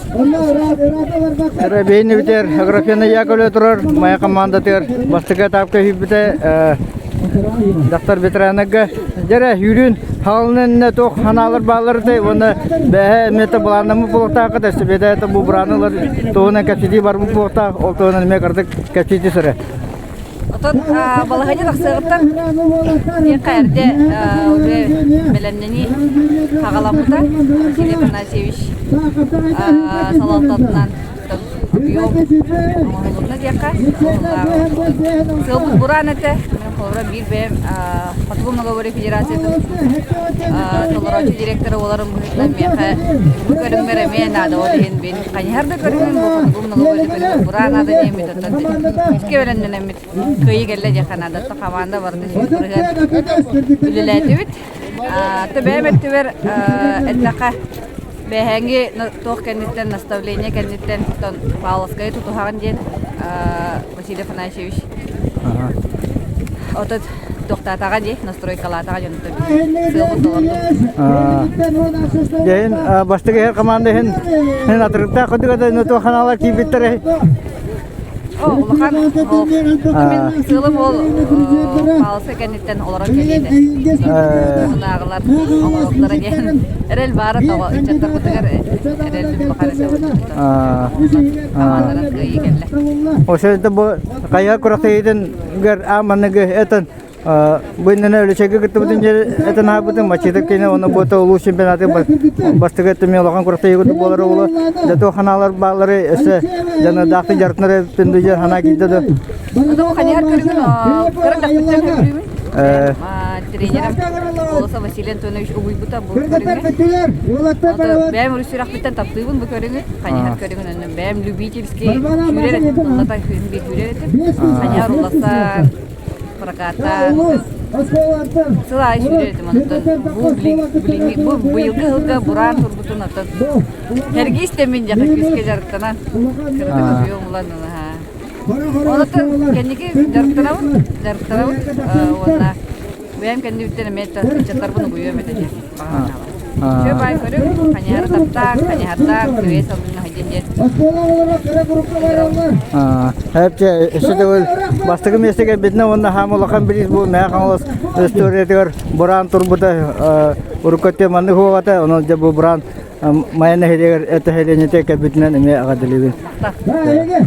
Эрэ битэр Аграфена Яковлева турар Майа командатыгар бастакы этапка киирбитэ дьахтар ветеранарга дьэрэ сүүрүүн хаалынан туох ханаалар бааллар этэй уонна бэһэ эмиэ былааннаммыт буолуохтаах эстебиэтэ бу бураанылар туһунан кэпсэтии барбыт буолуохтаах ол туһунан эмиэ кырдык кэпсэтии сыры Отон балаһыанньа тахсыаҕыттан диэххэ эрдэ уже бэлэмнэнии хаҕаламмыта. Василий Афанасьевич салалтатынан объем оҥоһулунна диэххэ. Сыалбыт бураан этэ. Мин холобура биир бэйэм Хотугу многоборье федерациятын толорооччу директора буоларым быһыытынан миэхэ бу көрүҥмэр эмиэ наада ол иһин мин хайыһар да көрүҥүн бу хотугу многоборье көрүҥүн бураан наада диэммит оттон күүскэ бэлэмнэнэммит кыайыы кэллэ диэххэ наада хамаанда барыта 100% үлэлээтибит бэйэм өттүбэр эттэххэ бэһээҥҥи туох кэнниттэн наставление кэнниттэн оттон Павловскайы тутуһаҕын диэн Василий Афанасьевич отут туохтаатаҕа дии настройкалаатаҕа дьонтон сыалбын толордум. Дьэһин бастакы иһэр команда иһин иһин атырыктаах курдук это туох ханаалар киирбиттэрэ О, улахан ол мин сыалым ол паалса кэнниттэн олорон кэлиитэ. Унааҕылар оҥоруохтара диэн эрэл баара тоҕо ыччаттарбытыгар эрэлбит баҕар этэ команданан кыайыы кэллэ. Ошо бу хайа күрэхтэһиитин ааманыгы этэн бу иннинэ Өлөчөйгө кыттыбытын этэн аһарбытым Мачитов кини уонна бу улуус чемпионатын бастакы өттүмэ улахан күрэхтэһии буолар уолу дьэ ханаалар бааллары өссө дьаныардаахтык дьарыктанар эбиппин дуу санаа киирдэ да Ону хайыһар көрүҥүн кыра дьахтыттан көрүүмүн. Тренерим Голосов Василий Антонович угуйбута бу көрүҥҥэ. Бэйэм урут сүрэхпиттэн таптыыбын бу көрүҥү. Хайыһар көрүҥүн онно бэйэм любительский сүүрэр этим, тыллата биир сүүрэр этим. Хайыһар улласан, прокаттаан сыл аайы сүүрэр этим. Онтон бу билиҥҥи бу быйылгы сылга бураан турбутун оттон сэргии истэммин дьэ күүскэ дьарыктанан кыратык объем ылан Онтон кэнники дьарыктанабын, дьарыктанабын уонна бэйэм кэннибиттэн эмиэ ыччаттарбын угуйуом этэ диэн баҕа санаалаах. Үчүгэй баай көрүҥ, хайыһары таптаан, хайыһардаан, күрүө салгыҥҥа сылдьан диэн Эпче өссө төгүл бастакы миэстэ кэлбитинэ уонна хаам улахан бириис бу Мэҥэ Хаҥалас историятыгар бураан турбута урукку өттө маннык хуоҕата онон дьэ бу бураан Майа нэһилиэгэр этэһэлиэнньэтэ кэлбитинэн эмиэ эҕэрдэлиибин.